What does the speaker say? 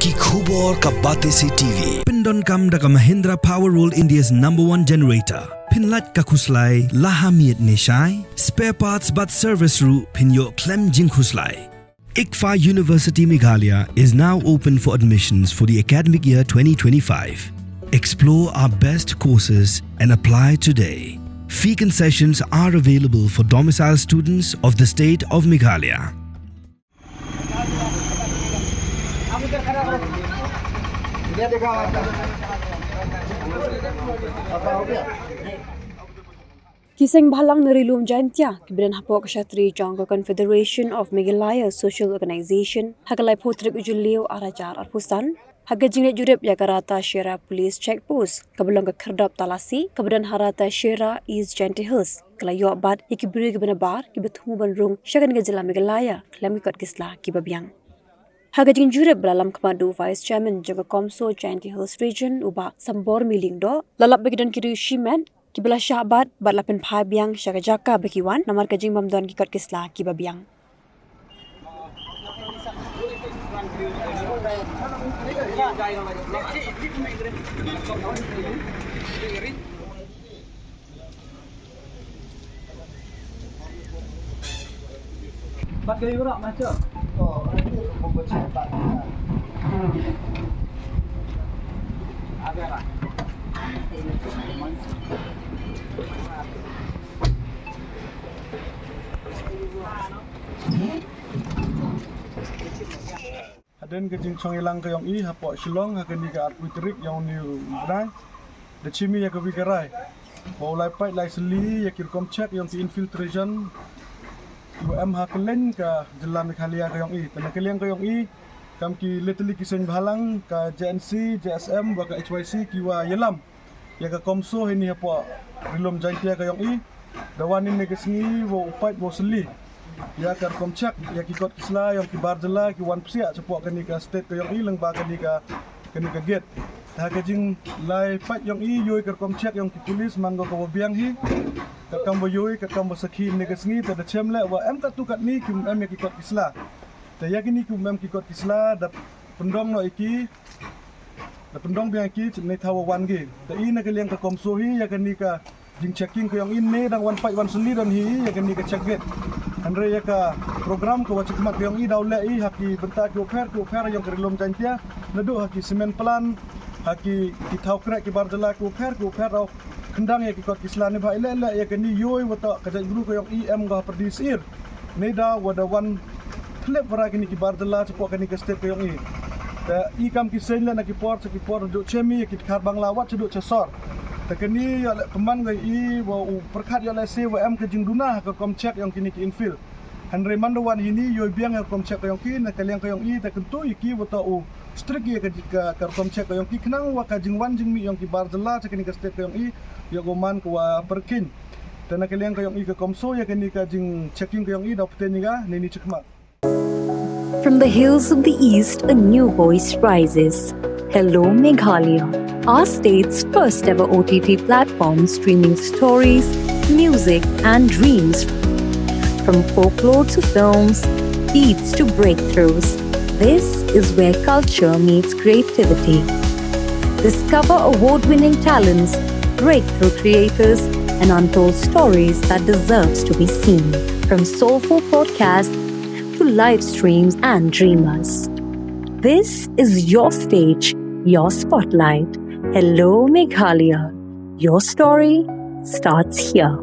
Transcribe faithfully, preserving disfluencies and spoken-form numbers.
Ki khubor ka Batesi T V. Pyndonkam da ka Mahindra Power World, India's number one generator. Pynlait ka khuslai la ha miet ne shai. Spare parts bad service ruh phin ïoh khlem jingkhuslai. ICFAI University Meghalaya is now open for admissions for the academic year twenty twenty-five. Explore our best courses and apply today. Fee concessions are available for domicile students of the state of Meghalaya. Ki seng bhalang na Ri Lum Jaintia kiba don hapoh ka shatri jong ka Confederation of Meghalaya Social Organization ha ka laiphew tarik u Jylliew arhajar arphew san, ha ka jingleit jurip ïa ka Rata Shera Police Check Post kaba long ka khyrdop talasi kaba don ha Rata Shera, East Jaintia Hills, ka la ïoh bat ïa ki briew kiba nabar kiba thmu ban rung sha kane ka jylla Meghalaya khlem ki kot ki sla kiba biang. Ha ka jingjurip ba la lam khmat da u Vice Chairman jong ka CoMSO Jaintia Hills Region, u Bah Sambormi Lyngdoh, la lap ba ki don ki riew shimet kiba la shah bat bad la pynphai biang sha ka jaka ba ki wan namar ka jingbym don ki kot ki sla kiba biang. Hadien ka jingshong ïalang ka ïong i hapoh Shillong ha kane ka arphew tarik ïong uni u bnai, da shim i ïa ka wi ka rai ba u lai pait lai sylli ïa ki rukom check ïong ki infiltration kiba em ha kylleng ka jylla Meghalaya ka ïong i. Te na ka liang ka ïong i, kam ki lai tylli ki seng bhalang, ka J N C, J S M, wa ka H Y C, ki wa ïalam ïa ka CoMSO heini hapoh Ri Lum Jaintia ka ïong i, da wan ine ka sngi wa u pait wa u sylli ïa ka rukom check ïa ki kot ki sla ïong ki bar jylla ki wan psiah shapoh kane ka state ka ïong i lyngba kane ka, kane ka gate. Te ha ka jinglai pait ïong i, ïoh i ka rukom check ïong ki pulis man ko ka wa biang hi, katkam wa ïoh i, katkam wa sakhi ine ka sngi, te da shem leh wa em katto katne kim em ïa ki kot ki sla. Te ïa kine kim em ki kot ki sla da pyndong noh ïa ki, da pyndong biang ïa ki ne thaw wa wan ki. Te i na ka liang ka CoMSO hi, ïa kane ka jingchecking ka ïong i ne dang wan pait wan sylli don hi ïa kane ka check gate. Hynrei ïa ka program ka wa shakhmat ka ïong i daw leh i ha ki bynta ki wa pher ki wa pher ïong ka Ri Lum Jaintia, naduh ha ki cement plant, ha ki, ki thaw kreh ki bar jylla ki wa pher ki wa pher, daw khyndang ïa ki kot ki sla. Neibhah i leh leh ïa kane, ïoh i wa toh ka jaitbru ka ïong i em ko ha pyrdi syier, ne da wa da wan thlep wa ra kine ki bar jylla shapoh kane ka state ka ïong i. Te i kam ki seng leh na ki por sha ki por, duh sha mi ïa ki dkhar Bangla wat sha duh sha sor. Te kane ïoh leh pynban ko i wa u pyrkhat ïoh leh se wa em ka jingduna ha ka rukom check ïong kine ki infil. Hynrei man da wan heini, ïoh i biang ïa ka rukom check ka ïong ki, na ka liang ka ïong i te kyntu ïa ki wa toh u strict ïa ka, ka, ka rukom check ka ïong ki, khnang wa ka jingwan jingmih ïong ki bar jylla sha kane ka state ka ïong i ïoh ko man ka wa pyrkhing. Te na ka liang ka ïong i ka CoMSO, ïa kane ka jingchecking ka ïong i daw pynten ïa ka neini shakhmat. From the hills of the East, a new voice rises. Hello Meghalaya, our state's first ever O T T platform streaming stories, music, and dreams. From folklore to films, beats to breakthroughs, this is where culture meets creativity. Discover award winning talents, breakthrough creators, and untold stories that deserves to be seen. From soulful podcasts to live streams and dreamers. This is your stage, your spotlight. Hello Meghalaya. Your story starts here.